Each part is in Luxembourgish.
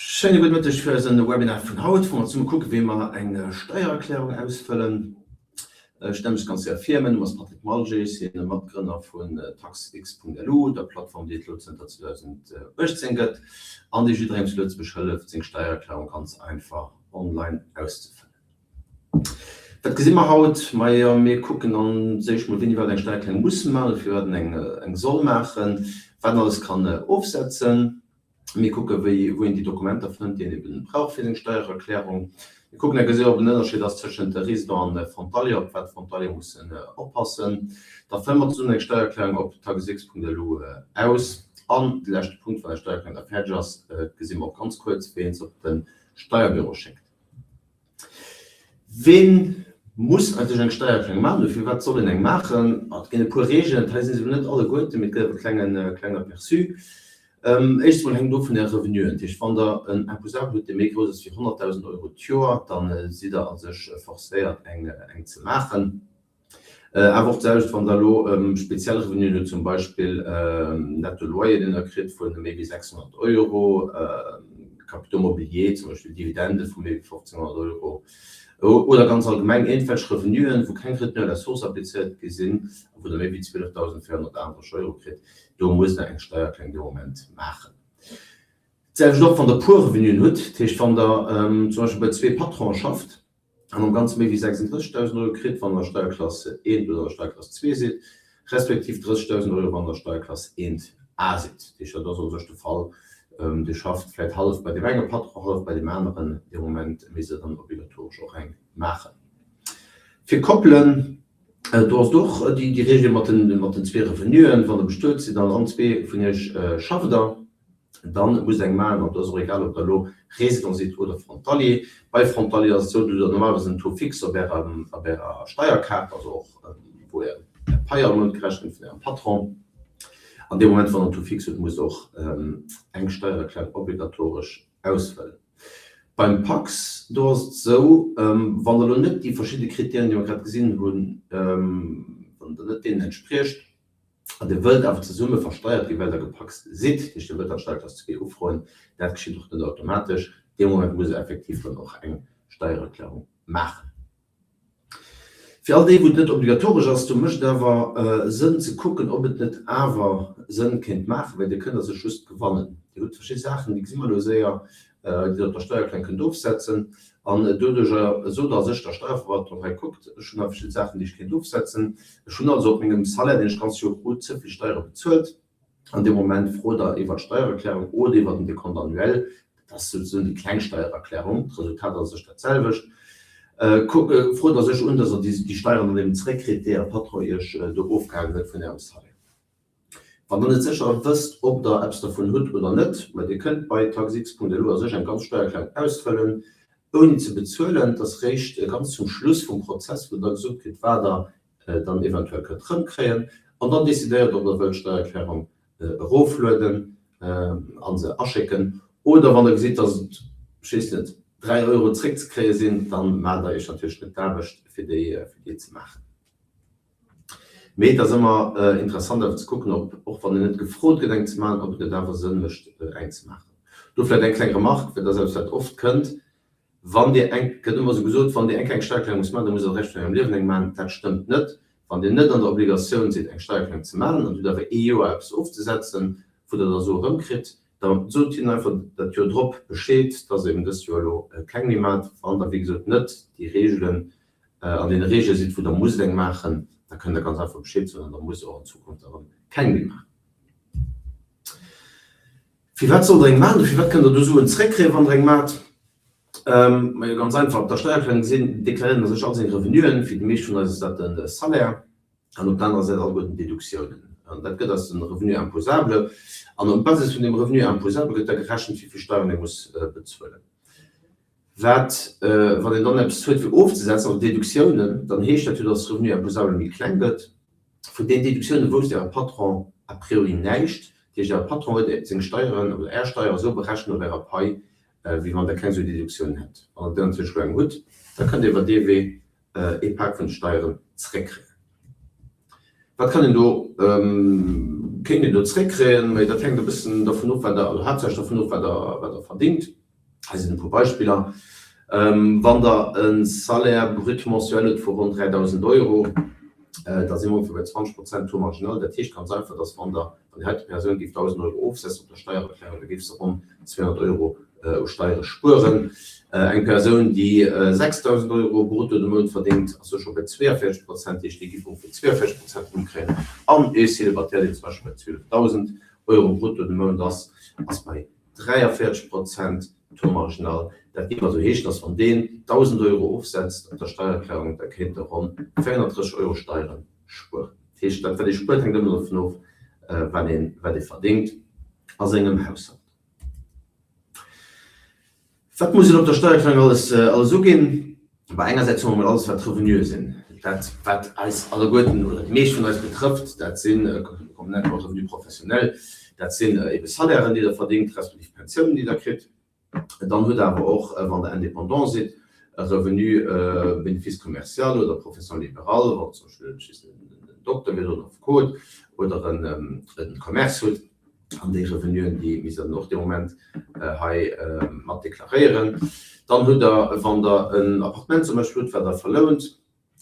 Schéine gudde Mëtteg fir eisen Webinar vun haut, wou mer zesumme kucken, wéi mer eng Steiererklärung ausfëllen. Ech stelle mech ganz séier vir, Mäin Numm ass Patrick Malger, ech sinn Matgrënner vun TaxX.lu, der Plattform, déi et elo zënter 2018 gëtt an déi jidderengem zu Lëtzebuerg hëlleft, seng Steiererklärung ganz einfach online auszefëllen. Wat gesi mer haut? Majo, mir kucken an éischt mol, wien iwwerhaapt eng Steiererklärung muss maachen, firwat en eng soll maachen, wat en alles kann ofsetzen. Mir kucke wéi wou een déi Dokumenter fënnt, déi een eben brauch fir seng Steiererklärung. Mir kucken eng Kéier, ob en Ënnerscheed ass tëschent Résident an Frontalier, op wat Frontalier mussen oppassen. Da fëlle mer zesummen eng Steiererklärung op taxx.lu aus. An de leschte Punkt, wann eng Steiererklärung da fäerdeg ass, gesi mer och ganz kuerz, wéi een se op de Steierbüro schéckt. Ween muss eigentlech eng Steiererklärung maachen oder firwat soll een eng maachen? Et ginn e puer Reegelen, hei si se elo net alleguerten, mee et gëtt awer e klengen klengen Aperçu. Éischtens emol hänkt et of vun Äre Revenuen. Dat heescht, wann Der en Imposable hutt, dee méi grouss ass wéi 100.000 Euro d'Joer, da sidd Der a sech forcéiert eng eng ze maachen. Awer och d'selwecht, wann Der elo speziell Revenuen hutt, zum Beispill netto Loyer, deen Der kritt vu méi wéi 600 Euro, Capitaux mobiliers, zum Beispill Dividende vu méi wéi 1.500 Euro, oder ganz allgemeng iergendwelch Revenuen, wou keng Retenue à la source applizéiert gi sinn a wou Der méi wéi 12.438 Euro kritt, do musst Der eng Steiererklärung dee Moment maachen. D'selwecht och, wann Der puer Revenuen hutt, dat heescht, wann Der zum Beispill bei zwee Patronen schafft, an am Ganze méi wéi 36.000 Euro kritt, wann Der Steierklass 1 oder Steierklass 2 sidd, respektiv 30.000 Euro, wann Der Steierklass 1 A sidd. Dat heescht, dat ass u sech de Fall, Dir schafft vläicht hallef bei deem enge Patron, hallef bei deem aneren. Dee Moment misst Der dann obligatoresch och eng maachen. Fir Koppelen, do ass et och déi Regel mat den zwee Revenuen, Wann Der bestuet sidd an allen zwee vun Iech schafft Der, Dann musst eng maachen, an do ass och egal ob der elo Résident sidd oder Frontalier. Bei Frontalier ass et esou, do hutt der normalerweis en Taux fixe op ärem, op ärer Steierkaart, also och wou är Pai all Mount gerechent gëtt vun ärem Patron. An deem Moment wann der en Taux fixe hutt, musst der och eng Steiererklärung obligatoresch ausfëllen. Beim Pacs, do ass et esou, wann der elo net déi verschidde Kritären, déi mer grad gesinn hunn, wann der net deenen entspriecht, An Dir wëllt awer zesumme versteiert ginn, well Der gepacst sidd, dat heescht Dir wëllt dann d'Steierklass 2 ufroen, dat geschitt och net automatesch, dee Moment musst Der effektiv dann och eng Steiererklärung maachen. Fir all déi, wou et net obligatoresch ass, do mécht et awer Sënn ze kucken, ob et net awer Sënn kéint maachen, well Dir kënnt a sech just gewannen. Dir hutt verschidde Saachen, déi gesi mer elo séier, déi Der op der Steiererklärung kënnt ofsetzen an doduerjer sot Der a sech der Steierverwaltung, hei kuckt, ech hunn hei verschidde Saachen, déi ech kéint ofsetzen, ech hunn also op mengem Salaire, deen ech d'ganz Joer krut, ze vill Steiere bezuelt. An deem Moment frot Der iwwer d'Steiererklärung oder iwwer den Décompte annuel, dat ass souzesoen déi kleng Steiererklärung, d'Resultat ass a sech dat selwecht, frot Der sech un, dass Der déi Steieren dann eben zeréckkritt, déi Äre Patron Iech do ofgehalen huet vun Ärem Salaire. Wann der net sécher wësst, ob der eppes dervun hutt oder net, ma dir kënnt bei taxx.lu a sech eng ganz Steiererklärung ausfëllen, ouni ze bezuelen. Et ass réischt ganz zum Schluss vum Prozess, wou der gesot kritt, wat der dann eventuell kënnt rëmkréien, an dann decidéiert, ob der wëllt d'Steiererklärung eroflueden a se aschécken, oder wann der gesitt, dass et, ech weess net, 3 Euro zréckzekréie sinn, dann maacht der iech natierlech net d'Aarbecht, fir déi ze maachen. Mee et ass ëmmer interessant awer ze kucken, ob, och wann een net gefrot gëtt eng ze maachen, ob et net awer Sënn mécht eng ze maachen. Do vläicht eng kleng Remarque, well dat ass eppes wat oft kënnt, Wann Dir eng, gëtt ëmmer esou gesot, wann Dir eng kleng Steiererklärung musst maachen, da musst Dir de Rescht vun Ärem Liewen eng maachen. Dat stëmmt net. Wann Dir net an der Obligatioun sidd eng Steiererklärung ze maachen an Dir hutt awer ee Joer eppes ofzesetzen, wou Der da Sue erëmkritt, da sot hinnen einfach dat Joer drop Bescheed, dass eben dëst Joer elo keng méi maacht. Wann Der, wéi gesot, net déi Reegelen an deene Reegele sidd, wou Der musst eng maachen, da kënnt Der ganz einfach Bescheed soen an da musst Der och an Zukunft erëm keng méi maachen. Firwat sollt Der eng maachen oder firwat kënnt Der do Suen zréckkréien, wann Der eng maacht? Majo, ganz einfach, Op der Steiererklärung gesinn, deklaréiert een sech all seng Revenuen, fir déi meescht vun eis ass dat de Salaire, an op der anerer Säit alleguerten d'Deduktiounen. An dat gëtt eis de Revenu imposable. An op Basis vun deem Revenu imposable gëtt da gerechent, wéi vill Steieren ee muss bezuelen. Wat, wann een dann eppes huet fir ofzesetzen, also Deduktiounen, dann heescht dat jo, dass de Revenu imposable méi kleng gëtt. Vun deenen Deduktiounen wousst Äre Patron a priori näischt. Dat heescht, Äre Patron huet seng Steieren oder Är Steiere esou berechent op Ärer Pai, wéi wann Der keng esou Deduktiounen hätt. Wann Der natierlech elo eng hutt, da kënnt Dir iwwer dee Wee ee Pak vun de Steieren zeréckkréien. Wat kann een do, kéint een do zeréckkréien? Mä dat hänkt e bëssen dervun of, wat Der, also haaptsächlech dervun of, wat Der, wat Der verdingt. Hei sinn e puer Beispiller, Wann Der e Salaire brut mensuel hutt vu ronn 3.000 Euro, da si mer ongeféier bei 20 Prozent Taux marginal. Dat heescht ganz einfach, dass wann Der, wann déi heite Persoun géif 1.000 Euro ofsetzen op der Steiererklärung, da géif se ronn 200 Euro u Steiere spueren. Eng Persoun, déi 6.000 Euro brutto de Mount verdéngt, ass jo scho bei 42 Prozent, dat heescht, déi géif ongeféier 42 Prozent erëmkréien. An e Célibataire, deen zum Beispill bei 12.000 Euro brutto de Mount ass, ass bei 43 Prozent Taux marginal. Dat géif also heeschen, dass wann deen 1.000 Euro ofsetzt op der Steiererklärung, da kéint e ronn 430 Euro Steiere spueren. Dat heescht, dat wat ee spuert, hänkt ëmmer dovun of, wat ee wat ee verdéngt a sengem Haushalt. Wat muss een op der Steiererklärung alles alles uginn? Bah, engersäits hu mer emol alles, wat d'Revenue sinn. Dat, wat eis alleguerten oder déi meescht vun eis betrëfft, dat sinn, komm nennt mer Revenus professionnels, dat sinn ebe Salairen, déi Der verdéngt, respektiv Pensiounen, déi Der kritt. Dann hutt Der awer och, wann Der Indépendant sidd, e Revenu bénéfice commercial oder profession libérale, wann Der zum Beispill, ech weess net, en Dokter wiert oder en Affekot oder e Commerce hutt. An déi Revenuen, déi misst Der dann och dee Moment hei mat deklaréieren. Dann hutt Der, wann Der en Appartement zum Beispill hutt, wat Der verlount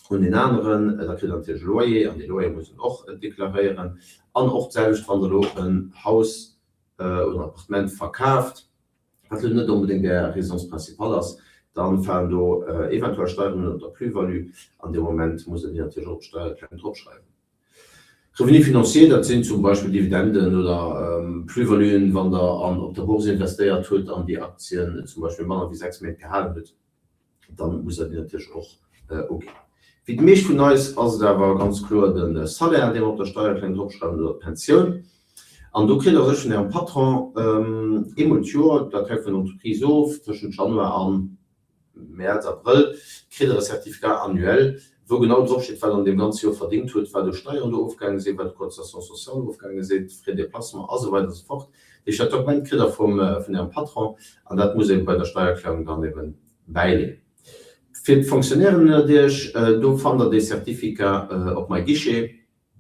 un en aneren, da kritt Der natierlech e Loyer an dee Loyer muss een och deklaréieren. An och d'selwecht, wann Der elo en Haus oder en Appartement verkaaft, wat elo net onbedéngt Är Résidence principale ass, da falen do eventuell Steieren un op der Plus-value an dee Moment musst Der déi natierlech och op d'Steiererklärung dropschreiwen. Revenus financiers, dat sinn zum Beispill Dividenden oder Plus-valuen, wann Der an op der Bourse investéiert hutt an déi Aktien zum Beispill manner wéi 6 Méint gehalen hutt, da musst Der déi natierlech och uginn. Fir déi meescht vun eis ass et awer ganz kloer de Salaire, dee mer op der Steiererklärung dropschreiwen, oder d'Pensioun. An do kritt Der sech vun Ärem Patron eemol d'Joer, dat hänkt vun der Entreprise of, tëschent Januar an Mäerz, Abrëll kritt der e Certificat annuel, wou genau drop steet, wat der an deem ganze Joer verdéngt hutt, wat u Steieren do ofgaange sinn, wat u Cotisations sociales ofgaange sinn, d'Frais de déplacement a sou weider a sou fort. Dat heescht, dat Dokument kritt der vum, vun Ärem Patron an dat muss ee bei der Steiererklärung dann ebe bäileeën. Fir d'Fonctionnairen ënnert Iech, do fannt der dee Certificat op MyGuichet.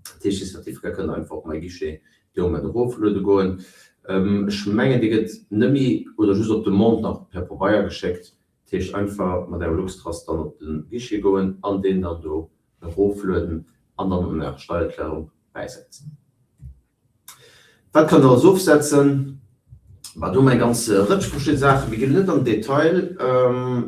Dat heescht, dee Certificat kënnt der einfach op MyGuichet dee Moment erofluede goen. Ech mengen, dee gëtt net méi oder just op Demande nach per Pabeier geschéckt. Dat heescht, einfach mat Ärem Luxtrust dann op de Guichet goen an deen dann do eroflueden an dann an Ärer Steiererklärung bäisetzen. Wat kann een alles ofsetzen? Bah, do hu mer eng ganz Rëtsch verschidde Saachen. Mir ginn net an den Detail,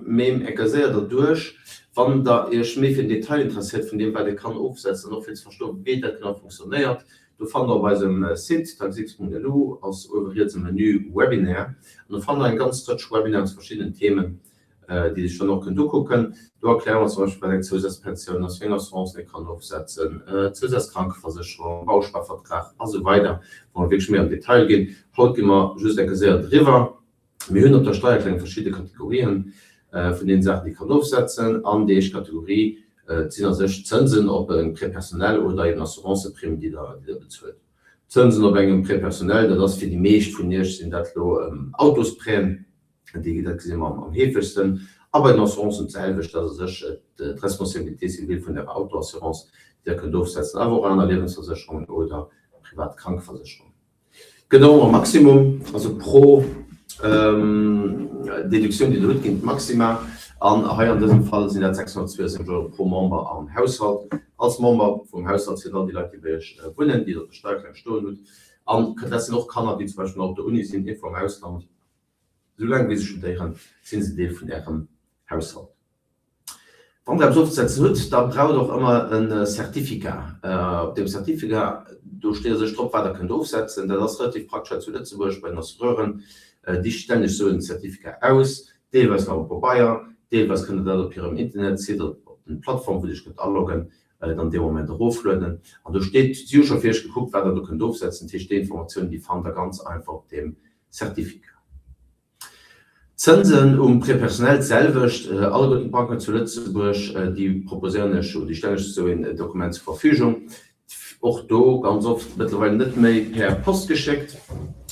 mee enker séier derduerch. Wann Der Iech méi fir den Detail interesséiert vun deem, wat ee kann ofsetzen an och fir ze verstoen, wéi dat genau funktionéiert, do fannt Der op eisem Site taxx.lu ass uewe riets e Menü Webinaire an do fannt Der eng ganz Rëtsch Webinaren zu verschiddenen Themen, déi Dir sech dann och kënnt ukucken. Do erkläre mer zum Beispill, wat eng Zousazpensioun ass, wéi eng Assurancen ee kann ofsetzen, Zousazkrankeversécherung, Bausparvertrag a sou weider, wou mer wierklech méi am Detail ginn. Haut gi mer just eng Kéier séier driwwer. Mir hunn op der Steiererklärung verschidde Kategorien vun deene Saachen, déi ee kann ofsetzen. An déi éischt Kategorie, dat sinn a sech d'Zënsen op e Prêt personnel oder eben Assuranceprimen, déi Der bezuelt. D'Zënsen op engem Prêt personnel, dat ass fir déi meescht vun Iech sinn dat elo Autosprêten. Déi, dat gesi mer am heefegsten. A bei den Assurancen d'selwecht, dat ass u sech d'Responsabilité civile vun Ärer Autoassurance, déi Der kënnt ofsetzen, awer och aner Liewensversécherungen oder privat Krankeversécherungen. Et gëtt och ëmmer e Maximum, also pro Deduktioun, déi Der hutt, ginn d'Maxima. An hei an dësem Fall sinn dat 672 Euro pro Member am Haushalt. Als Member vum Haushalt zielt all déi Leit, déi bei Iech wunnen, déi Der op der Steiererklärung stoen hutt. An dat sinn och Kanner, déi zum Beispill nach op der Uni sinn, iergendwou am Ausland. Soulaang wéi se studéieren, sinn se Deel vun Ärem Haushalt. Wann Der eppes ofzesetzen hutt, da braucht Der och ëmmer e Certificat. Op deem Certificat, do steet a sech drop, wat Der kënnt ofsetzen. Dat ass relativ praktesch hei zu Lëtzebuerg bei den Assureuren. Déi stellen Iech esou en Certificat aus, deelweis nach op Pabeier, deelweis kënnt Der dat op hirem Internetsite oder op den Plattformen, wou Dir Iech kënnt aloggen, dann dee Moment eroflueden. An do steet, si hu scho fir Iech gekuckt, wat Der do kënnt ofsetzen. Dat heescht, déi Informatioun, déi fannt Der ganz einfach op deem Certificat. D'Zënsen um Prêt personnel d'selwecht. Alleguerten d'Banken zu Lëtzebuerg, déi proposéieren lech oder déi stellen lech esou een Dokument zur Verfügung. Och do ganz oft mëttlerweil net méi per Post geschéckt,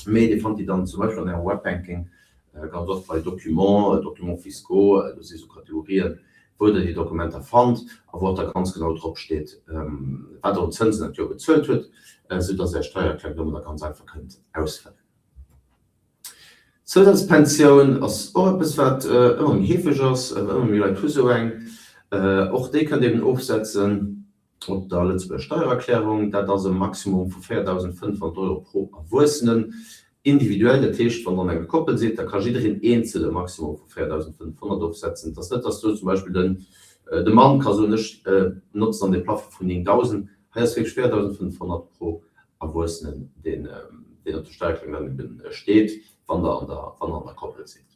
mee Dir fannt déi dann zum Beispill an Ärem Webbanking, ganz oft bei Documents, Documents fiscaux, do si sou Kategorien, wou Der déi Dokumenter fannt a wou och da ganz genau drop steet, wat Der un Zënsen dat Joer bezuelt hutt, esou dass Är Steiererklärung domadder ganz einfach kënnt ausfëllen. Zousazpensioun ass och eppes, wat ëmmer méi heefeg ass, ëmmer méi Leit hu sou eng. Och déi kënnt eben ofsetzen op der Lëtzebuerger Steiererklärung. Dat ass e Maximum vu 4.500 Euro pro Erwuessenen individuell. Dat heescht, wann Der an enger Koppel sidd, da ka jiddereen eenzel e Maximum vu 4.500 ofsetzen. Et ass net, dass do zum Beispill den de Mann ka soen, ech notzen dann dee Plafond vun 9.000. Hei ass wierklech 4.500 pro Erwuessenen, deen op der Steiererklärung dann eben steet, wann Der an der wann Der an der Koppel sidd.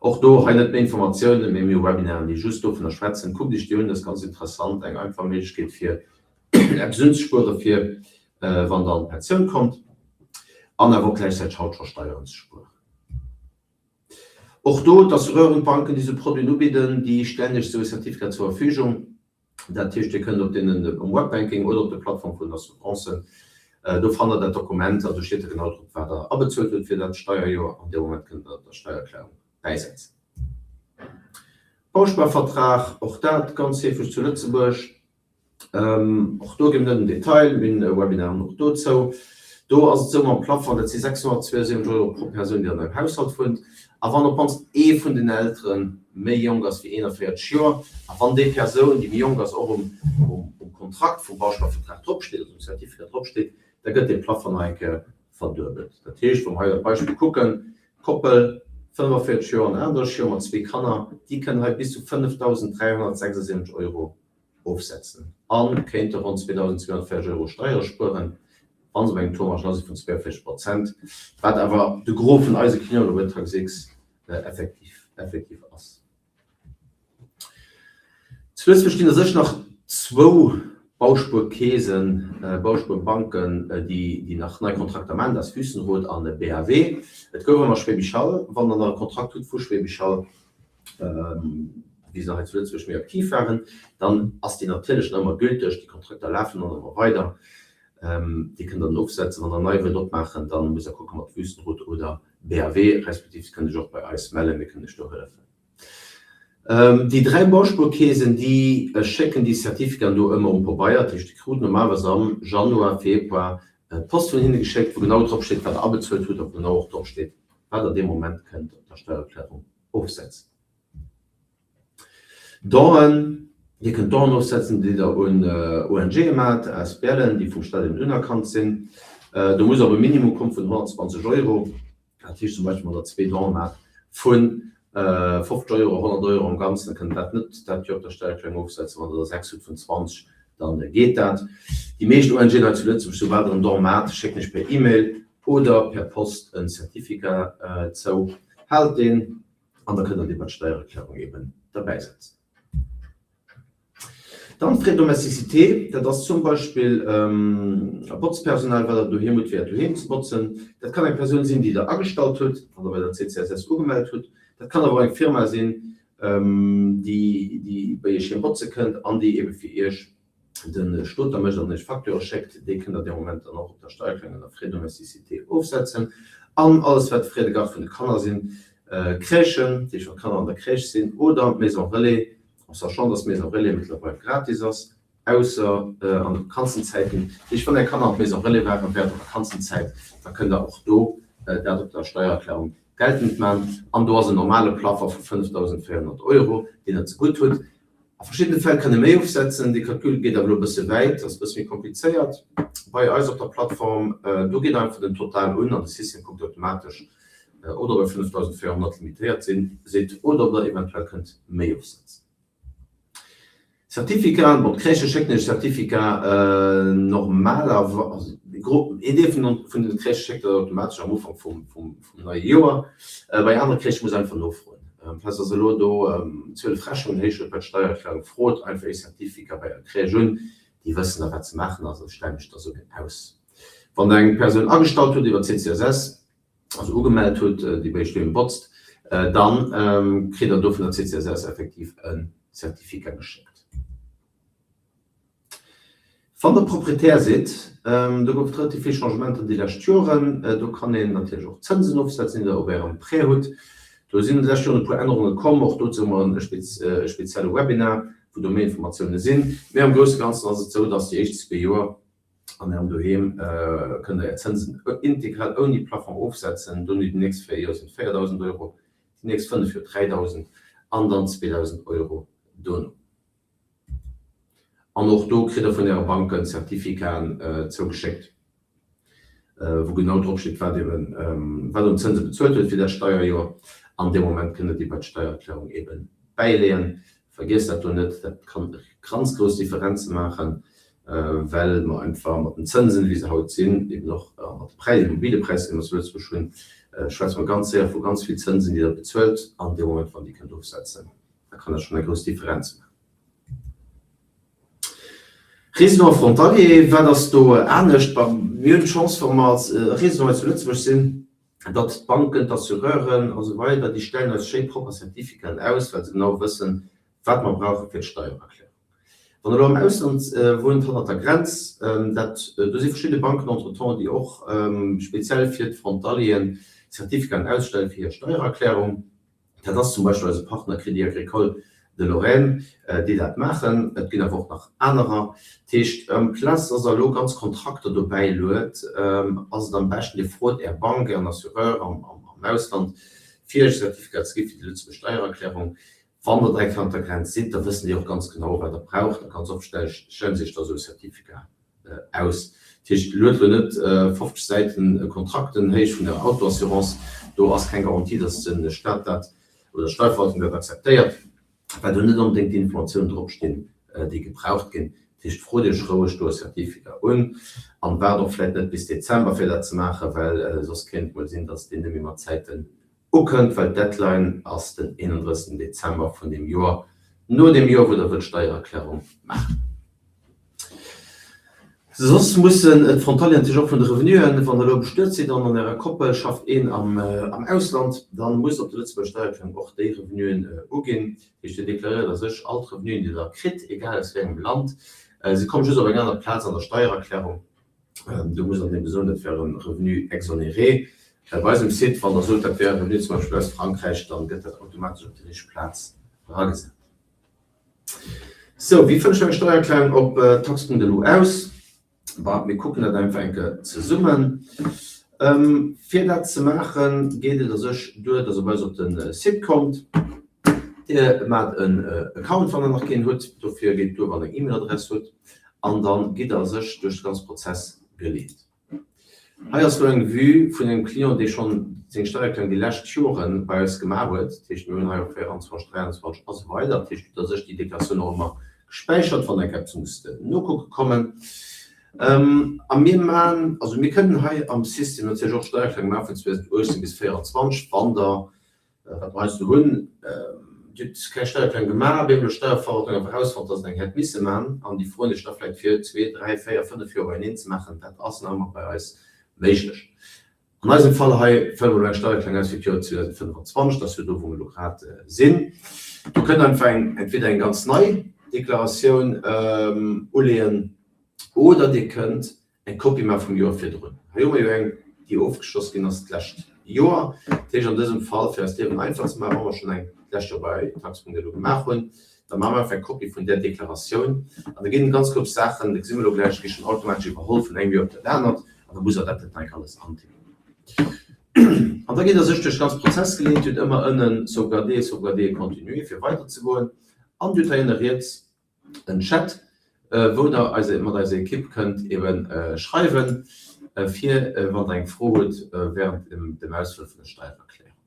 Och do hei net méi Informatiounen, mee mir hu Webinaren, déi just dovunner schwätzen. Kuckt Iech déi un, dat ass ganz interessant, eng einfach Méiglechkeet fir eppes unzespuere fir wann Der an d'Pensioun kommt an awer och gläichzäiteg haut scho Steieren ze spueren. Och do d'Assureuren, d'Banken, déi esou Produiten ubidden, déi stellen Iech esou e Certificat zur Verfügung. Dat heescht, Dir kënnt op deenen, um Webbanking oder op de Plattform vun den Assurancen, do fannt Der dat Dokument an do steet da genau drop, wat Der abezuelt hutt fir dat Steierjoer. An deem Moment kënnt Der dat der Steiererklärung bäisetzen. Bausparvertrag, och dat ganz heefeg zu Lëtzebuerg. Och do gi mir net am Detail, mir hunn e Webinar och dozou. Do ass et esou mam Plafond, dat si 672 Euro pro Persoun, déi an engem Haushalt wunnt. A wann op d'mannst ee vun den Eltere méi jonk ass wéi 41 Joer, a wann déi Persoun, déi méi jonk ass, och um Kontrakt vum Bausparvertrag dropsteet, also um Certificat dropsteet, da gëtt dee Plafond nach eng Kéier verduebelt. Dat heescht, wa mer hei dat Beispill kucken, Koppel, 45 Joer an 38 Joer mat zwee Kanner, déi kënnen hei bis zu 5.376 Euro ofsetzen a kéinte ronn 2.240 Euro Steiere spueren, wa se op engem Taux marginal si vun 42 Prozent, wat awer de Gros vun eise Clienten op Taxx effektiv effektiv ass. Zu Lëtzebuerg ginn a sech nach zwou Bauspuerkeesen, Bauspuerbanken, déi déi nach nei Kontrakter maachen, dat ass Wüstenrot an BAW. Et gouf ëmmer Schwäbisch Hall. Wann Der nach e Kontrakt hutt vu Schwäbisch Hall, wéi se hei zu Lëtzebuerg méi aktiv waren, dann ass déi natierlech nach ëmmer gülteg. Déi Kontrakter lafen dann ëmmer weider. Déi kënnt Der dann ofsetzen. Wann Der nei wëllt opmaachen, da musst Der kucke mat Wüstenrot oder BAW, respektiv Dir kënnt Iech och bei eis mellen, mir kënnen Iech do hëllefen. Déi 3 Bauspuerkeesen, déi schécken déi Certificaten do ëmmer um Pabeier. Dat heescht, Dir krut normalerweis am Januar, Februar d'Post vun hinne geschéckt, wou genau drop steet, wat Der abezuelt hutt a wou genau och drop steet, wat Der dee Moment kënnt op der Steiererklärung ofsetzen. Donen, Dir kënnt Donen ofsetzen, déi Der un ONGe maacht, ASBLen, déi vum Staat eben unerkannt sinn. Do muss op e Minimum kommen vun 120 Euro. Dat heescht zum Beispill, wann Der zwee Donen maacht vu 50 Euro, 100 Euro am Ganzen, da kënnt Der dat net dat Joer op der Steiererklärung ofsetzen. Wann Der der sechs hutt vun 20, da geet dat. Déi meescht ONGen hei zu Lëtzebuerg, soubal Der en Don maacht, schécken Iech per E-Mail oder per Post en Certificat zou. Haalt deen an da kënnt der dee bei d'Steiererklärung eben derbäisetzen. Dann d'Frais de domesticité, dat ass zum Beispill e Botzpersonal, wat der doheem hutt, fir äert Doheem ze botzen. Dat kann eng Persoun sinn, déi der agestallt hutt an der bei der CCSS ugemellt hutt. Dat kann awer och eng Firma sinn, déi déi bei iech heem botze kënnt an déi ebe fir iech de Stot da mécht an iech Facture schéckt, déi kënnt der dee Moment dann och op der Steiererklärung ënner Frais de domesticité ofsetzen. An alles wat Frais de garde vun de Kanner sinn, Crèchen, déi scho Kanner an der Crèche sinn, oder Maison relais, en sachant dass Maison relais mëttlerweil gratis ass, ausser an de Vakanzenzäiten. Dat heescht, wann är Kanner an d'Maison relais waren während der Vakanzenzäit, da kënnt der och do dat op der Steiererklärung geltend man. An do ass en normale Plafond vu 5.400 Euro, deen der zegutt hutt. A verschiddene Fäll kann ee méi ofsetzen. Dee Calcul geet awer elo e bësse wäit, ass e bësse méi komplizéiert bei eis op der Plattform. Do geet einfach den Total un an de System kuckt automatesch, ob der bei 5.400 limitéiert sidd oder ob der eventuell kënnt méi ofsetzen. Certificaten, bon d'Crèchë schécken iech Certificat normalerweis, een Deel vun den Crèchë schéckt dat automatesch am Ufank vum neie Joer. Bei anere Crèchë muss einfach nofroen. Falls der se elo do 12 Rechnungen héich huet bei d'Steiererklärung, frot einfach ee Certificat bei är Crèche un, déi wëssen da wat ze maachen ass a stellen iech da sou een aus. Wann der eng Persoun agestallt hutt iwwer CCSS, also ugemellt hutt, déi bei iech doheem botzt, dann kritt der do vun der CCSS effektiv e Certificat geschéckt. Wann der Proprietär sidd, do gouf et relativ vill Changementer déi lescht Joren, do kann een natierlech och Zënsen ofsetzen, déi der op ärem Prêt hutt. Do sinn an de leschte Joren e puer Ännerunge komm, och dozou hu mer e spezielle Webinar, wou do méi Informatioune sinn. Mee am grousse Ganzen ass et esou, dass déi éischt zwee Joer. An Ärem Doheem kënnt Der Är Zënsen integral ouni Plafond ofsetzen. Dono déi nächst 4 Joer sinn et 4.000 Euro, déi nächst 5 Joer 3.000 an dann 2.000 Euro dono. An och do kritt Der vun Äre Banken Certificaten zougeschéckt, wou genau drop steet, wat eben wat un Zënse bezuelt huet fir dat Steierjoer. An dee Moment kënnt Der déi bei d'Steiererklärung eben bäileeën. Vergiesst dat do net, dat kann ganz grouss Differenze maachen, well mer einfach mat den Zënsen, wéi se haut sinn, eben och mat de Präis, Immobilepräisser, déi mer zu Lëtzebuerg hunn, schwätze mer ganz séier vu ganz vill Zënsen, déi Der bezuelt. An dee Moment, wann Dir kënnt ofsetzen, da kann dat schonn eng grouss Differenz maachen. Résident frontalier, wat ass do anescht? Mir hunn d'Chance, wa mer als Résident hei zu Lëtzebuerg sinn, datt d'Banken, d'Assureuren a sou weider, déi stellen eis schéi propper Certificaten aus, well se genau wëssen, wat mer brauche fir d'Steiererklärung. Wann Der elo am Ausland wunnt, hannert der Grenz, dat, do si verschidde Banken entretemps, déi och speziell fir d'Frontalieren Certificaten ausstelle fir hir Steiererklärung. Dat ass zum Beispill eise Partner Crédit Agricole de Lorraine, déi dat maachen. Et ginn awer och nach anerer. Dat heescht, amplaz dass Der elo ganz Kontrakter dobäi luet, ass et am beschten, Dir frot Är Bank, Ären Assureur am Ausland, fir Iech e Certificat ze gi fir déi Lëtzebuerg Steiererklärung. Wann Der direkt hannert der Grenz sidd, da wëssen déi och ganz genau, wat Der braucht. A ganz oft stelle se Iech da esou e Certificat aus. Dat heescht, luet elo net 50 Säiten Kontrakten héich vun der Autoassurance, do ass keng Garantie, dass de Staat dat oder d'Steierverwaltung dat akzeptéiert, well do net onbedéngt déi Informatiounen drop stinn, déi gebraucht ginn. Dat heescht, frot Iech roueg do e Certificat un an waart och vläicht net bis Dezember fir dat ze maachen, well soss kéint et mol sinn, dass deen net méi mat Zäiten ukënnt, well d'Deadline ass den 31 Dezember vun deem Joer, no deem Joer wou Der wëllt d'Steiererklärung maachen. Soss mussen d'Frontalieren natierlech och vun de Revenuen, wann Der elo bestuet sidd an an Ärer Koppel schafft een am Ausland, da musst op der Lëtzebuerger Steiererklärung och déi Revenuen uginn. Dat heescht, Dir deklaréiert a sech all d'Revenuen, déi Der kritt, egal aus wéi engem Land. Se komme just op eng aner Plaz an der Steiererklärung. Do muss an deem soen, dat wär e Revenu exonéré. Bei eisem Site, wann Der sot, dat wär e Revenu zum Beispill aus Frankräich, dann gëtt dat automatesch op déi richteg Plaz eragesat. Sou, wéi fënnt ech eng Steiererklärung op tax.lu aus? Bah, mir kucken dat einfach eng Kéier zesummen. Fir dat ze maachen, geet et a sech duer, dass Der bei eis op de Site kommt. Dir maacht en Account, wann Der nach keen hutt. Dofir geet et duer, wann Der eng E-Mail-Adress hutt. An da gitt Der a sech duerch de ganze Prozess geleet. Hei ass elo eng Vue vun engem Client, dee schonn seng Steiererklärung déi lescht Jore bei eis gemaach huet. Dat heescht, mir hunn hei och 24, 23 a sou weider. Dat heescht, et hutt a sech déi Deklaratioun och ëmmer gespäichert, wann Der eng Kéier eppes musst nokucke kommen. A mir man, also mir kënnen hei am System natierlech och Steiererklärung maache vun 2018 bis 2024, wann Der Wat mer heiansdo hunn, Dir hutt keng Steiererklärung gemaach, op eemol huet d'Steierverwaltung awer erausfonnt, dass et eng hätt misse man, an déi froen Iech da vläicht fir zwee, dräi, véier, fënnef Joer beieneen ze maachen. Dat ass nach ëmmer bei eis méiglech. An eisem Fall hei fëlle mer elo eng Steiererklärung aus fir d'Joer 2025, dat ass jo do, wou mer elo grad sinn. Do kënnt einfach eng, entweder eng ganz nei Deklaratioun uleeën oder Dir kënnt eng Kopie maache vum Joer virdrun. Hei hu mer jo eng, déi ofgeschloss ginn ass d'lescht Joer. Dat heescht an dësem Fall, fir eist Liewen einfach ze maachen, wa mer schonn eng d'lescht Joer bei Tax.lu gemaach hunn, da maache mer einfach eng Kopie vun där Deklaratioun an da ginn ganz grouss Saachen, dat gesi mer elo gläich, gi schonn automatesch iwwerholl vun engem Joer op dat anert an da musst Der dat net nach eng Kéier alles antippen. An da gitt Der sech duerch de ganze Prozess geleet. Dir hutt ëmmer ënnen Sauvegarder, Sauvegarder et continuer, fir weiderzegoen an Dir hutt hei ënne riets en Chat, wou der eise mat eiser Ekipp kënnt eben schreiwen, fir wann der eng Fro hutt während dem Ausfëlle vun der Steiererklärung.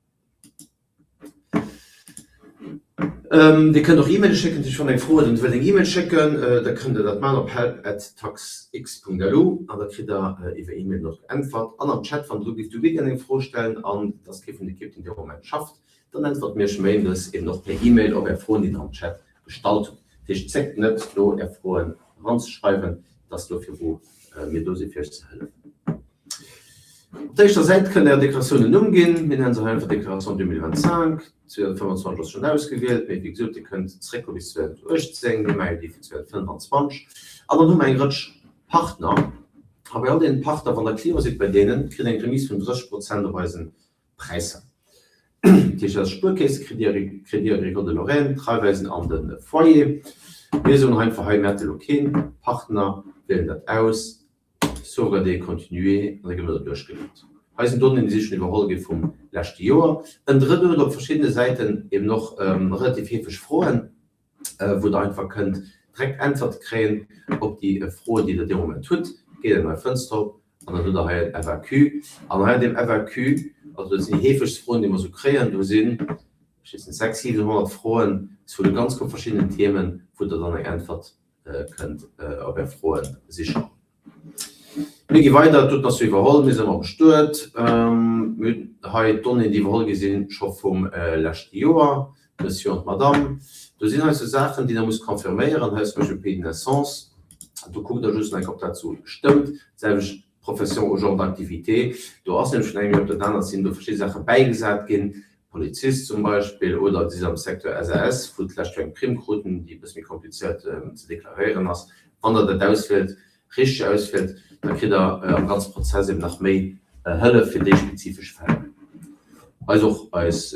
Dir kënnt och E-Maile schécken, natierlech wann der eng Fro hutt an dir wëllt eng E-Mail schécken, da kënnt der dat maachen op help@taxx.lu an da kritt der iwwer E-Mail och geäntwert. An am Chat, wann der do géift de Weekend eng Fro stellen an et ass kee vun der Ekipp, deen dee Moment schafft, Dann äntwerte mir iech méindes eben och per E-Mail op är Froen, déi der am Chat gestallt hutt. Dat heescht, zéckt net, do är Froen eranzeschreiwen, et ass dofir wou mir do sinn, fir iech ze hëllefen. Op der éischter Säit kënnt der är Deklaratioun en Numm ginn. Mir nennen se hei einfach Déclaration 2025. 2025 ass schonn ausgewielt, mee wéi gesot, dir kënnt zréckgoe bis 2018. Mir maache jo déi fir 2025. An dann hu mer eng Rëtsch Partner. A bei all deenen Partner, wann der Client sidd bei deenen, kritt der eng Remise vun 30 Prozent op eisen Präisser. Dat heescht, dat ass d'Spuerkeess, Crédit Crédit Agricole de Lorraine, d'Raiffeisen an de Foyer. Mir soen einfach hei, mir hätte elo kee Partner, wielen dat aus. Sauvegarder et continuer an da gi mer do duerchgeleet. Hei sinn Donnéeën, déi si schonn iwwerholl gi vum leschte Joer. En Drëtt huet op verschiddene Säiten eben och relativ heefeg Froen, wou Der einfach kënnt direkt Äntwerte kréien op déi Froen, déi Der dee Moment hutt. Geet eng nei Fënster op an dann hutt Der hei en FAQ. An hei an deem FAQ, also dat sinn déi heefegst Froen, déi mer esou kréien, do sinn, ech weess net, 600, 700 Froen zu de ganz verschiddenen Themen, wou Der dann eng Äntwert kënnt op Är Froen sichen. Mir gi weider, d'Doten ass jo iwwerholl, mir si ëmmer bestuet. Mir hunn hei d'Donnéeën, déi iwwerholl gi sinn, scho vum leschte Joer, Monsieur an d'Madame. Do sinn hei sou Saachen, déi Der musst confirméieren. Hei ass zum Beispill Pays de naissance, do kuckt Der just nach eng Kéier, ob dat esou stëmmt. D'selwecht Profession ou genre d'activité, do ass nämlech vun engem Joer op dat anert sinn do verschidde Saache bäigesat ginn, Polizist zum Beispill, oder si am Secteur SAS, wou d'lescht Joer eng Primm kruten, déi e bësse méi komplizéiert ze deklaréieren ass. Wann Der dat auswielt, richteg auswielt, da kritt Der am ganze Prozess eben nach méi Hëllef fir déi spezifesch Fäll. Eis och eis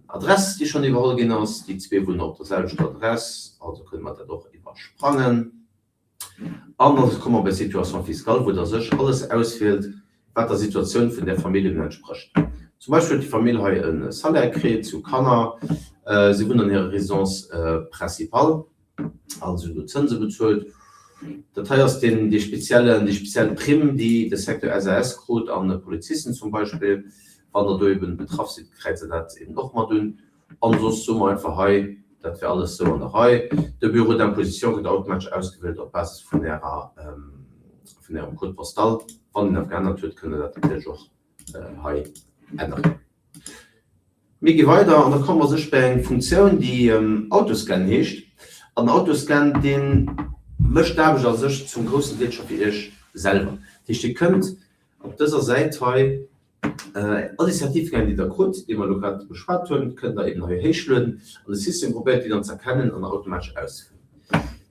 Adress, déi schonn iwwerholl ginn ass, déi zwee wunnen op der selwechter Adress, also kënne mer dat och iwwersprangen. An da komme mer bei Situation fiscale, wou Der sech alles auswielt, wat der Situatioun vun där Famill eben entsprécht. Zum Beispill huet déi Famill hei e Salaire kritt, si hu Kanner, si wunnen an hirer Résidence principale, also hunn do Zënse bezuelt. Dat hei ass deen, dee speziellen, déi speziell Primm, déi de Secteur SAS krut an Polizisten zum Beispill. Wann Der do eben betraff sidd, kräizt Der dat eben och mat un. An soss soe mer einfach hei, dat wär alles esou an der Rei. De Bureau d'imposition gëtt automatesch ausgewielt op Basis vun Ärer, vun Ärem Code postal. Wann een dat geännert huet, kënnt Der dat natierlech och hei änneren. Mir gi weider an da komme mer sech bei eng Funktioun, déi Autoscan heescht. An den Autoscan, dee mécht d'Aarbecht a sech zum groussen Deel scho fir Iech selwer. Dat heescht, Dir kënnt op dëser Säit hei All déi Certificaten, déi Der krut, déi mer elo grad beschwat hunn, kënnt Der eben hei héichlueden an de System probéiert déi dann ze erkennen an automatesch auszefëllen.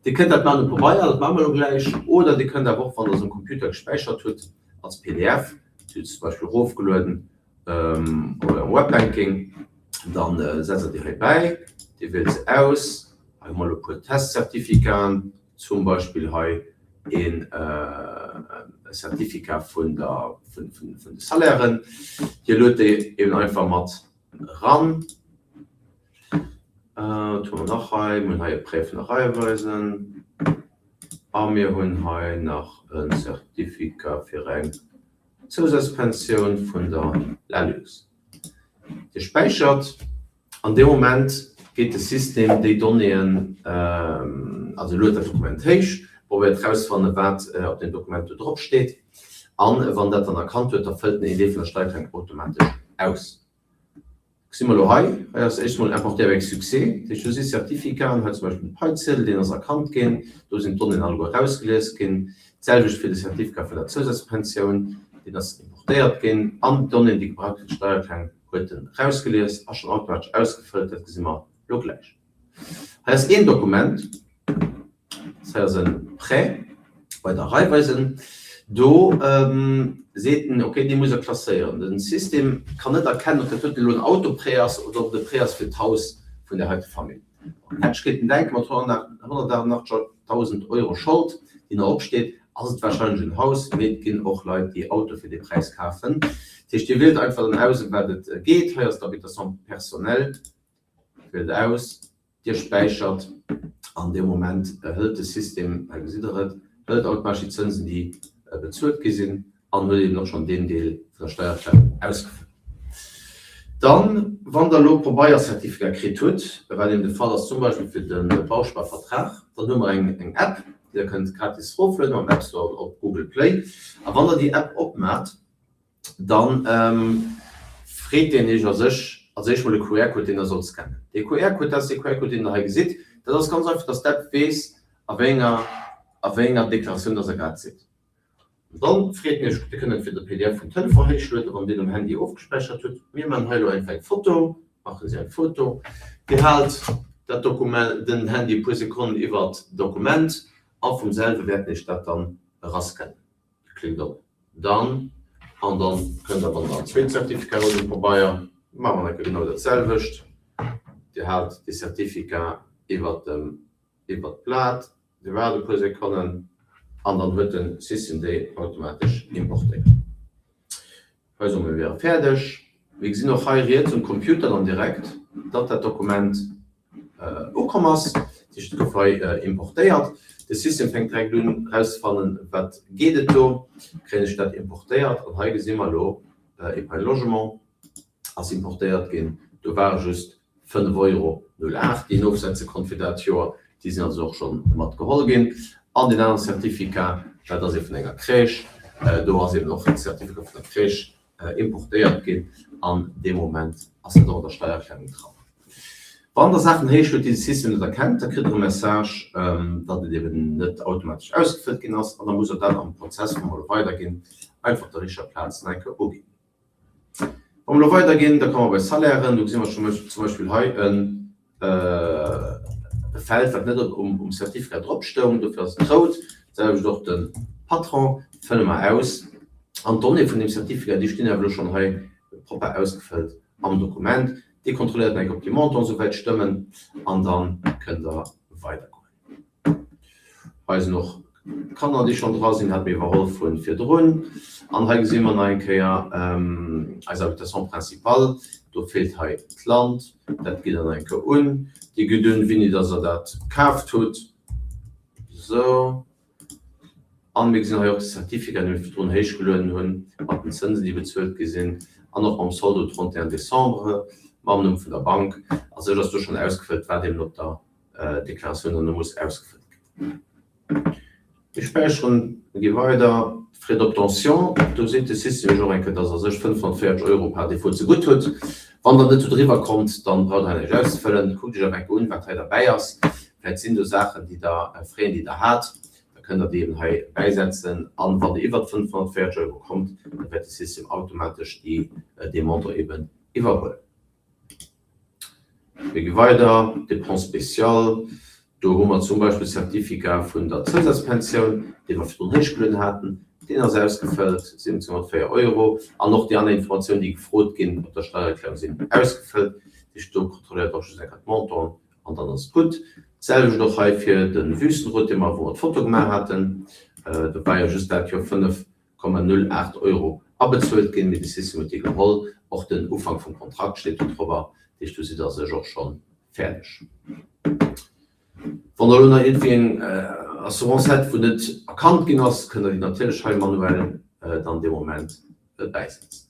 Dir kënnt dat maachen um Pabeier, dat maache mer elo gläich, oder Dir kënnt awer och, wann Der se um Computer gespäichert hutt, als pdf, Dir hutt se zum Beispill erofgelueden op Ärem Webbanking, dann setzt Der déi hei bäi, Dir wielt se aus. Hei hu mer elo e puer Testcertificaten. Zum Beispill hei een Certificat vun der, vun de Salairen. Dir luet déi eben einfach mat eran. Wat hu mer nach hei? Mir hunn hei e Prêt vun der Raiffeisen a mir hunn hei nach e Certificat fir eng Zousazpensioun vun der Lalux. Dir späichert. An deem Moment geet de System déi Donnéeën, also luet dat Dokument héich, probéiert erauszefannen, wat op deem Dokument do drop steet, an wann dat dann erkannt huet, da fëllt en een Deel vun der Steiererklärung automatesch aus. Gesi mer elo hei, hei ass éischt emol importé avec succès, dat heescht do si Certificaten, hei zum Beispill de Paiziedel, deen ass erkannt ginn, do sinn d'Donnéeën alleguer erausgelies ginn. D'selwecht fir de Certificat vun der Zousazpensioun, deen ass importéiert ginn, an d'Donnéeën, déi gebraucht fir d'Steiererklärung, huet en rausgelies a schon automatesch ausgefëllt, dat gesi mer lo gläich. Hei ass een Dokument, dat hei ass e Prêt bei der Raiffeisen, do seet en, ok, dee muss Der klasséieren. Den System kann net erkennen, ob dat doten elo en Autoprêt ass oder ob et e Prêt ass fir d'Haus vun där heite Famill. Hätt ech kéinten denken, mat 188.000 Euro Schold, déi nach opsteet, ass et wahrscheinlech en Haus, mee et ginn och Leit, déi Autoe fir dee Präis kafen. Dat heescht, Dir wielt einfach dann aus, ëm wat et geet. Hei ass d'Habitation personnelle, wielt aus, Dir späichert an deem Moment hëlt de System, hei gesitt Der et, hëlt automatesch déi Zënsen, déi bezuelt gi sinn an huet eben och schonn deen Deel vun der Steiererklärung ausgefëllt. Dann, wann Der elo Pabeiercertificat kritt hutt, wat eben de Fall ass zum Beispill fir de Bausparvertrag, dann hu mer eng App, déi Der kënnt gratis eroflueden am App Store oder op Google Play. A wann Der déi App opmaacht, da freet deen Iech a sech als éischt mol e QR-Code, deen Der sollt scannen. Dee QR-Code, dat ass dee QR-Code, deen Der hei gesitt. Dat ass ganz einfach, dass d'App weess, a wéi enger, a wéi enger Deklaratioun dass Der grad sidd. Dann freet en iech, Dir kënnt entweder pdf vum Telefon héichlueden, wann Dir den um Handy ofgespäichert hutt. Mir man hei elo einfach eng Foto, Machen Sie eine Foto. Dir haalt dat Dokument, den Handy e puer Sekonnen iwwert d'Dokument a vum selwe wäert en iech dat dann erascannen. Dir klickt op Done an dann kënnt der, wann der en zweet Certificat hutt um Pabeier, maache mer nach eng Kéier genau dat selwecht. Dir haalt dee Certificat iwwert dem, iwwert d'Blat. Dir waart e puer Sekonnen. An dann huet de System déi automatesch importéiert. Hei soe mir, mir wiere fäerdeg. Mir gesinn och hei riets um Computer dann direkt, datt dat Dokument ukomm ass. Dat heescht, et gouf hei importéiert. De System fänkt direkt un erauszefannen, wat geet et do, kréien ech dat importéiert. An hei gesi mer elo, Épargne logement ass importéiert ginn. Do ware just 5 Euro 08, déi een ofsetze konnt fir dat Joer. Déi sinn also och scho mat geholl ginn. An deen anere Certificat, dat ass ee vun enger Crèche, do ass eben och de Certificat vun der Crèche importéiert ginn an dee Moment ass dat och an der Steiererklärung dran. Wann Der Saachen héich hutt, déi de System net erkennt, da kritt Der e Message, datt et eben net automatesch ausgefëllt ginn ass an da musst Der dat am Prozess, wou mer elo weiderginn, einfach op der richteger Plaz nach eng Kéier uginn. Wa mer elo weiderginn, da komme mer bei Salairen. Do gesi mer zum Beispill hei e Feld, wat net um Certificat drop stoung, dofir ass et rout. D'selwecht och de Patron fëlle mer aus. An d'Donnéeë vun deem Certificat, déi stinn awer elo schonn hei propper ausgefëllt am Dokument. Dir kontrolléiert nach eng Kéier, ob déi Montanten esouwäit stëmmen an da kënnt Der weidergoen. Hei sinn och d'Kanner, déi schonn dra sinn, hat mir iwwerholl vu virdrun. An hei gesi mer nach eng Kéier eis Habitation principale. Do feelt hei d'Land. Dat gitt Der nach eng Kéier un. Dir gitt un, wéini dass Der dat kaaft hutt. Esou. An mir gesinn hei och de Certificat, dee mir virdrun héichgelueden hunn, mat den Zënsen, déi bezuelt gi sinn, an och mam Soldo 31 décembre, mam Numm vun der Bank. A sech ass do schonn ausgefëllt, wat eben op der Deklaratioun dann muss ausgefëllt ginn. Mir späicheren, mir gi weider. Frais d'obtention, do seet de System iech och eng Kéier, dass Der sech 540 Euro par défaut zegutt hutt. Wann Der net do driwwer kommt, dann braucht Der hei näischt auszefëllen. Kuckt iech awer eng Kéier un, wat hei derbäi ass. Vläicht sinn do Saachen, déi Der, Frais, déi Der hat, da kënnt Der déi eben hei bäisetzen. An wann Der iwwert 540 Euro kommt, da wäert de System automatesch déi, dee Montant eben iwwerhuelen. Mir gi weider, Dépenses spéciales, do hu mer zum Beispill Certificat vun der Zousazpensioun, dee mer virdrun héichgelueden haten, deen ass ausgefëllt, 1704 Euro. An och déi aner Informatiounen, déi gefrot ginn op der Steiererklärung, sinn ausgefëllt. Dat heescht, do kontrolléiert och just eng Kéier d'Montanten an dann ass et gutt. D'selwecht och hei fir de Wüstenrot, dee mer, wou mer d'Foto gemaach haten, do war jo just dat Joer 5 08 Euro abezuelt ginn, mee de System huet déi geholl. Och den Ufank vum Kontrakt steet do drobber, dat heescht do sidd der sech och scho fäerdeg. Wann der elo nach iergendwéi eng Assurance hätt, wou net erkannt ginn ass, kënnt der déi natierlech hei manuell dann dee Moment bäisetzen.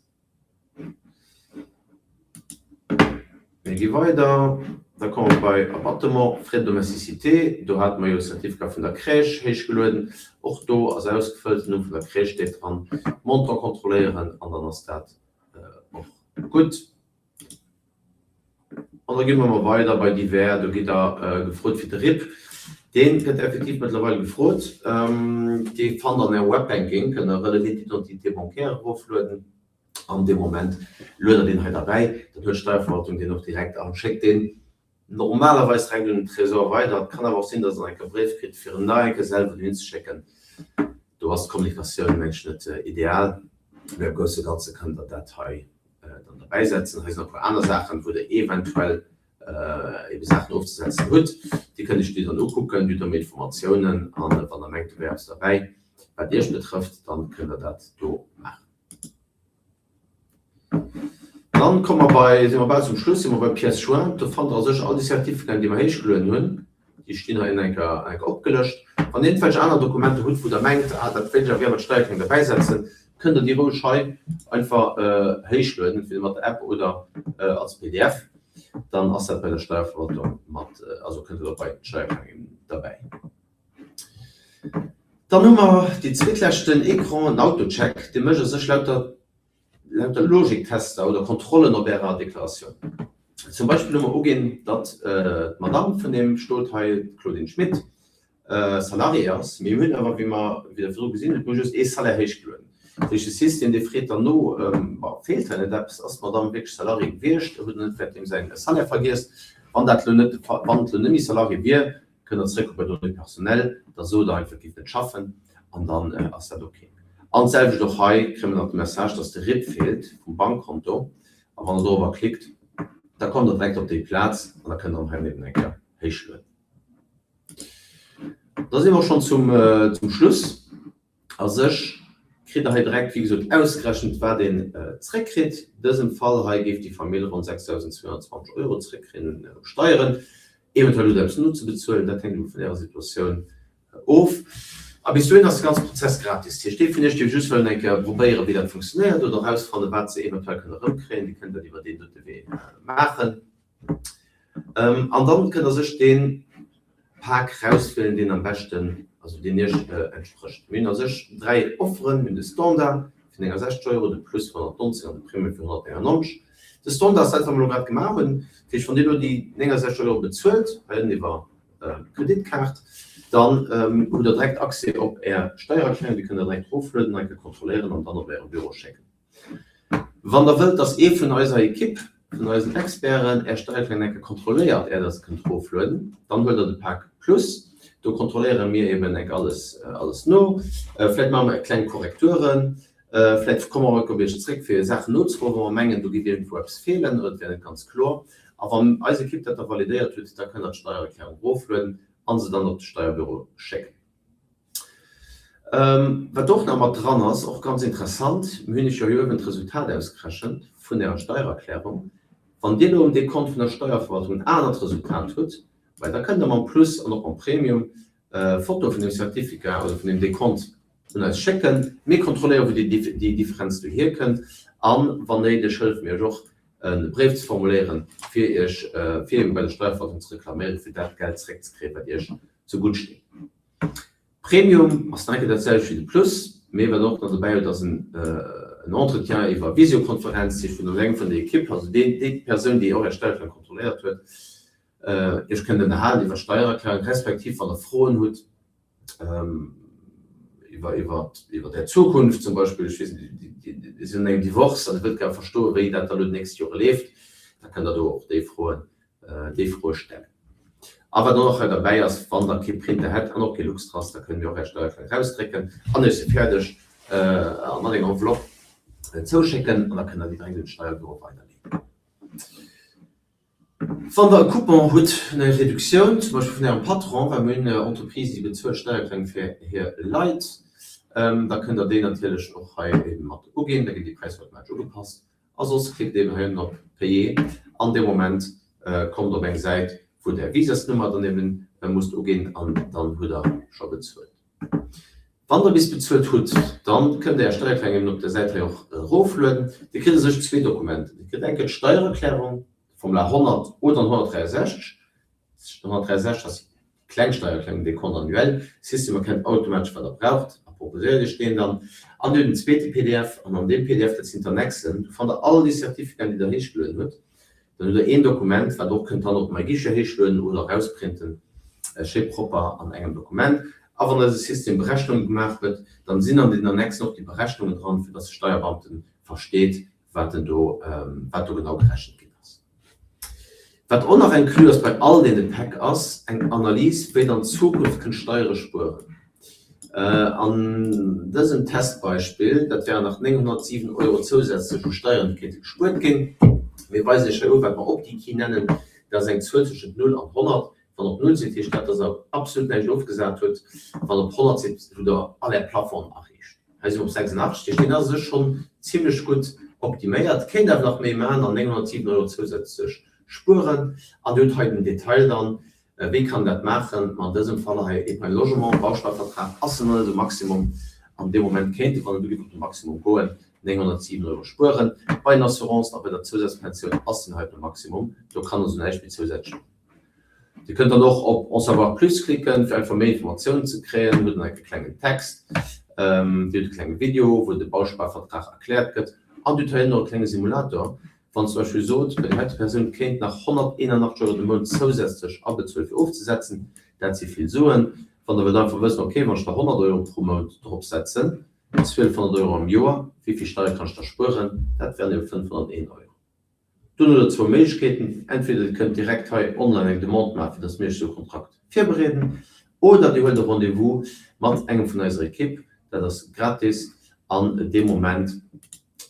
Mir gi weider, da komme mer bei Abattement, Frais de domesticité. Do hate mer jo e Certificat vun der Crèche héichgelueden. Och do ass ausgefëllt, den Numm vun der Crèche steet dran, Montant kontrolléieren an dann ass dat och gutt. An da gi mer mol weider bei Divers. Do gitt Der gefrot fir de RIB. Dee gëtt effektiv mëttlerweil gefrot. Dee fannt Der an Ärem Webbanking, kënnt Der Relevé d'identité bancaire eroflueden. An deem Moment luet Der deen hei derbäi. Dann huet d'Steierverwaltung deen och direkt a schéckt deen normalerweis direkt un den Trésor weider. Et kann awer och sinn, dass Der eng Kéier e Bréif kritt, fir en nach eng Kéier selwer dohin ze schécken. Do ass d'Kommunikatioun, meng ech, net ideal. Mee am grousse Ganze kënnt Der dat hei dann derbäi setzen. Hei sinn nach e puer aner Saachen, wou Der eventuell ebe Saachen ofzesetzen hutt. Déi kënnt Iech déi dann ukucken. Dir hutt da méi Informatiounen. A wann Der mengt, do wär eppes derbäi, wat Iech betrëfft, dann kënnt Der dat do maachen. Dann komme mer bei, si mer bal zum Schluss, si mer bei Pièces jointes. Do fannt Der a sech all déi Certificaten, déi mer héichgelueden hunn. Déi stinn hei eng Kéier eng Kéier opgelëscht. Wann Dir iergendwelch aner Dokumenter hutt, wou Der mengt, ah, dat wéilt ech awer gär mat Steiererklärung derbäisetzen, kënnt Der déi roueg hei einfach héichlueden, entweder mat der App oder als pdf. Dann ass dat bei der Steierverwaltung mat, also kënnt dat och bei d'Steiererklärung eben derbäi. Dann hu mer deen zweetleschten Ecran, en Autocheck, dee mécht a sech lauter lauter Logiktester oder Kontrollen op Ärer Deklaratioun. Zum Beispill hu mer uginn, datt d'Madame vun deem Stot hei, d'Claudine Schmit, Salariée ass. Mir hunn awer, wéi mer wéi Der virdru gesinn hutt, mir hu just ee Salaire héichgelueden. Dat heescht, de System, dee freet dann no, Bon, feelt hei net eppes? Ass d'Madame wierklech Salariée gewiescht? Hutt Der net vläicht deem säin Salaire vergiess? Wann dat elo net de Fall, wann et elo net méi Salariée wier, Kënnt der zréck op bei Données personnelles, da sot der einfach, giff net schaffen an dann ass dat ok. An d'selwecht och hei kréie mer nach de Message, dass de RIB feelt vum Bankkonto a wann der dorobber klickt, da kommt der direkt op déi Plaz an da kënnt der en hei eben eng Kéier héichlueden. Da si mer och schonn zum zum Schluss. A sech kritt Der hei direkt, wéi gesot, ausgerechent, wat een zréckkritt. An dësem Fall hei géif déi Famill ronn 6.220 Euro zréckkréien un Steieren. Eventuell hutt Der eppes nozebezuelen, dat hänkt elo vun Ärer Situatioun of. A bis dohin ass de ganze Prozess gratis. Dat heescht, déi vun Iech, déi just wëllen eng Kéier probéieren, wéi dat funktionéiert oder erausfannen, wat se eventuell kënne erëmkréien, déi kënnen dat iwwer deen dote Wee maachen. An dann kënnt Der sech dee Pak rauswielen, deen am beschten, also deen Iech entsprécht. Mir hunn a sech 3 Offeren, mir hunn de Standard fir 69 Euro, de Plus fir 119 an de Premium fir 199. De Standard ass dat, wat mer elo grad gemaach hunn. Dat heescht, wann Dir elo déi 69 Euro bezuelt, hei ënnen iwwer d'Kreditkaart, dann hutt Der direkt Accès op Är Steiererklärung. Déi kënnt Der direkt eroflueden, eng Kéier kontrolléieren an dann op Äre Büro schécken. Wann Der wëllt, dass ee vun eiser Ekipp, vun eisen Experten, Är Steiererklärung eng Kéier kontrolléiert, är Der se kënnt eroflueden, dann huelt Der de Pak Plus. Do kontrolléiere mir eben enk alles, alles no. Vläicht maache mer kleng Korrekturen. Vläicht komme mer och op Iech zréck, fir Saachen nozefroen, wa mer mengen, do géif iergendwou eppes feelen oder et wär net ganz kloer. A wann eis Ekipp dat da validéiert huet, da kënnt Der d'Steiererklärung eroflueden a se dann op de Steierbüro schécken. Wat och nach mat dran ass, och ganz interessant, mir hunn Iech jo hei uewen d'Resultat ausgerechent vun Ärer Steiererklärung. Wann Dir elo um Dekont vun der Steierverwaltung en anert Resultat hutt, well da kënnt Der mam Plus an och mam Premium Foto vun dem Certificat oder vun dem Dekont un eis schécken. Mir kontrolléieren, wou déi Differenz do hierkënnt an, wann néideg, hëllefe mir Iech och, e Bréif ze formuléieren, fir Iech, fir eben bei der Steierverwaltung ze reklaméieren, fir dat Geld zeréckzekréien, wat Iech zegutt steet. Premium ass nach eng Kéier dat selwecht wéi de Plus, mee wat och nach dobäi huet, ass en Entretien iwwer Visiokonferenz, dee vun engem vun der Ekipp, also deen, déi Persoun, déi och Är Steiererklärung kontrolléiert huet, Iech kënnt ënnerhalen iwwer Steiererklärung, respektiv wann Der Froen hutt iwwer, iwwer, iwwer Är Zukunft zum Beispill, ech weess net, Dir sidd an engem Divorce an Dir wëllt gär verstoen, wéi dat da elo déi nächst Jore leeft, da kënnt Der do och déi Froen, déi Froe stellen. A wat och nach hei derbäi ass, wann Der kee Printer hätt an och kee Luxtrace, da kënne mir och Är Steiererklärung erausdrécken an Iech se fäerdeg a mat enger Enveloppe zouschécken an da kënnt Der déi direkt un de Steierbüro weiderleeden. Wann Der e Coupon hutt, eng Reduktioun, zum Beispill vun Ärem Patron, well mir hunn Entreprisen, déi bezuelt Steiererklärung fir hir Leit, da kënnt Der déi natierlech och hei ebe mat uginn, da ginn déi Präisser automatesch ugepasst. A soss klickt eben hei ënnen op Payer an dee Moment kommt Der op eng Säit, wou Der Är Visasnummer dann eben musst uginn an dann hutt Der scho bezuelt. Wann der bis bezuelt hutt, dann kënnt der är Steiererklärung eben op der Säit hei och eroflueden. Dir kritt u sech zwee Dokumenten. Dir kritt eng Kéier d'Steiererklärung, de Formular 100 oder den 163. Den 163 ass déi kleng Steiererklärung, Décompte annuel. De System erkennt automatesch wat der braucht a proposéiert iech deen dann. An dir hutt en zweete pdf an an deem pdf, dat sinn d'Annexen, do fannt der all déi Certificaten, déi der héichgelueden hutt. Dann hutt der een Dokument, wat och kënnt dann op MyGuichet héichlueden oder erausprinten, schéi propper an engem Dokument. A wann eise System Berechnunge gemaach huet, dann sinn an den Annexen och déi Berechnungen dran, fir dass de Steierbeamten versteet, wat en do, wat do genau gerechent ginn ass. Wat och nach inclus ass bei all deene Päck, ass eng Analys, wéi der an Zukunft kënnt Steiere spueren. An dësem Testbeispill, dat wären nach 907 Euro zousätzlech u Steieren, déi kéinte gespuert ginn. Mir weisen Iech hei u, wat mer Opti-Key nennen. Dat ass eng Zuel tëschent 0 an 100. Wann Der op 0 sidd, heescht dat, dass Der absolut näischt ofgesat hutt. Wann Der op 100 sidd, hutt Der all Är Plafongen erreecht. Hei si mer op 86, dat heescht, deen ass u sech schonn zimlech gutt optiméiert. Kéint awer nach méi maachen an 907 Euro zousätzlech spueren. An Dir hutt hei den Detail dann, Wéi kann dat maachen? Ma an dësem Fall hei Épargne Logement, Bausparvertrag ass en net um Maximum. An deem Moment kéinte, wann et ugeet, op de Maximum goen, 907 Euro spueren. Bei den Assurancen a bei der Zousazpensioun ass den hei op dem Maximum. Do kann also näischt méi zousätzlech kommen. Dir kënnt dann och op En savoir plus klicken, fir einfach méi Informatiounen ze kréien. Hutt dann e klengen Text, Dir hutt e klenge Video, wou de Bausparvertrag erkläert gëtt an Dir hutt hei ënnen och e klenge Simulator, Wann zum Beispill sot, bei där heite Persoun kéint nach 181 Euro de Mount zousätzlech abezuelen, fir ofzesetzen, dat si vill Suen. Wann Der wëllt einfach wëssen, okay, wann ech der 100 Euro pro Mount dropsetzen, 1.200 Euro am Joer, wéi vill Steier kann ech da spueren, dat wären ebe 501 Euro. Dunn hutt Der zwou Méiglechkeeten, Entweder Dir kënnt direkt hei online eng Demande maachen, fir datt mir Iech esou e Kontrakt virbereeden, oder Dir huelt e Rendez-vous mat engem vun eiser Ekipp, dat ass gratis an dee Moment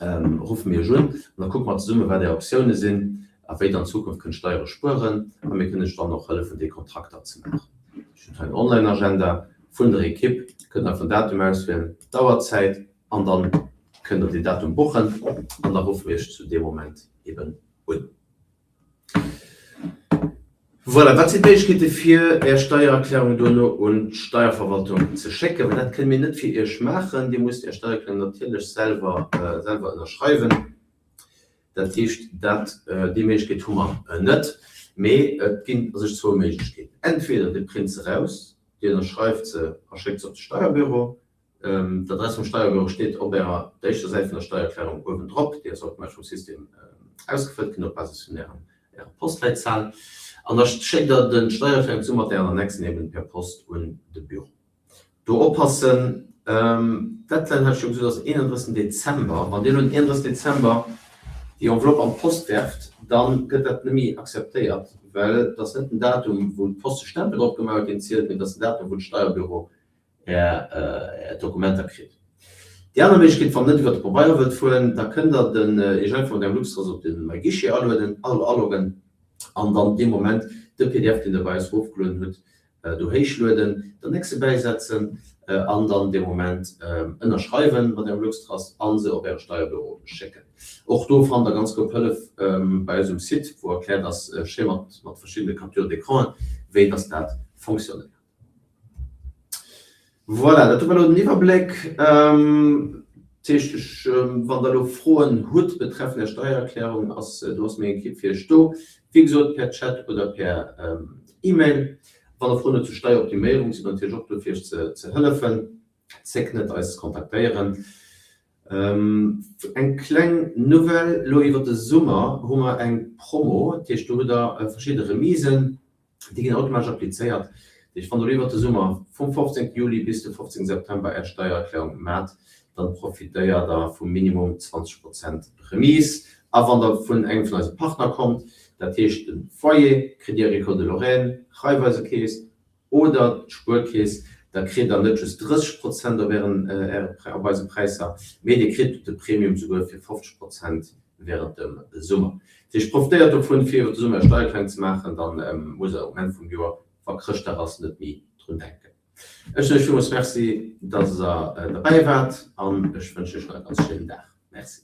ruffe mir Iech un an da kucke mer zesumme wat Är Optioune sinn a wéi Der an Zukunft kënnt Steiere spueren a mir kënnen Iech dann och hëllefen déi Kontrakter ze maachen. Ech hunn hei en Online-Agenda. vun der Ekipp. Kënnt einfach den Datum auswielen, d'Auerzäit an dann kënnt der deen Datum buchen an da ruffe mir iech zu deem Moment eben un. Voilà, wat sinn d'Méiglechkeete fir Är Steiererklärung dono un d'Steierverwaltung ze schécken? Well dat kënne mir net fir Iech maachen. Dir musst Är Steiererklärung natierlech selwer selwer ënnerschreiwen. Dat heescht, dat déi Méiglechkeet hu mer net. Mee et ginn a sech zwou Méiglechkeeten, Entweder Dir print se raus, Dir ënnerschreift se a schéckt se op de Steierbüro. D'Adress vum Steierbüro steet op Ärer der éischter Säit vun der Steiererklärung uewendrop. Déi ass automatesch vum System ausgefëllt ginn op Basis vun Ärer Postleitzahl. An da schéckt Der den d'Steiererklärung zesumme mat Ären Annexen eben per Post un de Büro. Do oppassen, d'Deadline hat ech jo gesot ass den 31 Dezember. Wann Dir elo den 31 Dezember déi Enveloppe an d'Post werft, da gëtt dat net méi akzeptéiert, well et ass net den Datum wou d'Post de Stempel drop gemaach huet deen zielt, mee et ass den Datum wou de Steierbüro Är Dokumenter kritt. Déi aner Méiglechkeet, wann Der net iwwer de Pabeier wëllt fueren, da kënnt Der den Iech einfach mat engem Luxtrace op de MyGuichet alueden, aloggen an dann dee Moment de pdf, deen Der bei eis erofgelueden hutt, do héichlueden, d'Annexe bäisetzen an dann dee Moment ënnerschreiwen mat engem Luxtrust a se op Äre Steierbüro schécken. Och do fannt Der ganz group Hëllef bei eis um Site, wou erkläert ass, schéi mat mat verschiddene Capture d'écran'en, wéi dass dat fonctionnéiert. Voilà, dat war elo den Iwwerbléck. Dat heescht, ech, wann Der elo Froen hutt betreffend Är Steiererklärung, ass do ass meng Ekipp fir Iech do. Wéi gesot, per Chat oder per E-Mail. Wann Der Froen hutt zur Steieroptiméierung, si mer natierlech och do fir Iech ze hëllefen. Zéckt net eis ze kontaktéieren. Eng kleng Nouvelle, elo iwwer de Summer hu mer eng Promo, dat heescht do hutt Der verschidde Remisen, déi ginn automatesch applizéiert. Dat heescht wann Der elo iwwer de Summer vum 15 Juli bis de 15 September Är Steiererklärung maacht, dann profitéiert Der vu minimum 20 Prozent Remise. A wann Der vun engem vun eise Partner kommt, dat heescht de Foyer, Crédit Agricole de Lorraine, Raiffeisekeess oder d'Spuerkeess, da kritt Der net just 30 Prozent op Ären, op eise Präisser, mee Dir kritt de Premium souguer fir 50 Prozent während dem Summer. Dat heescht, profitéiert dovun, fir iwwer de Summer Är Steiererklärung ze maachen, dann musst Der um Enn vum Joer, wa Chrëschtdag ass, net méi drun denken. Ech soen Iech villmools Merci, dass Der derbäi waart an ech wënschen Iech nach e ganz schéinen Dag. Merci.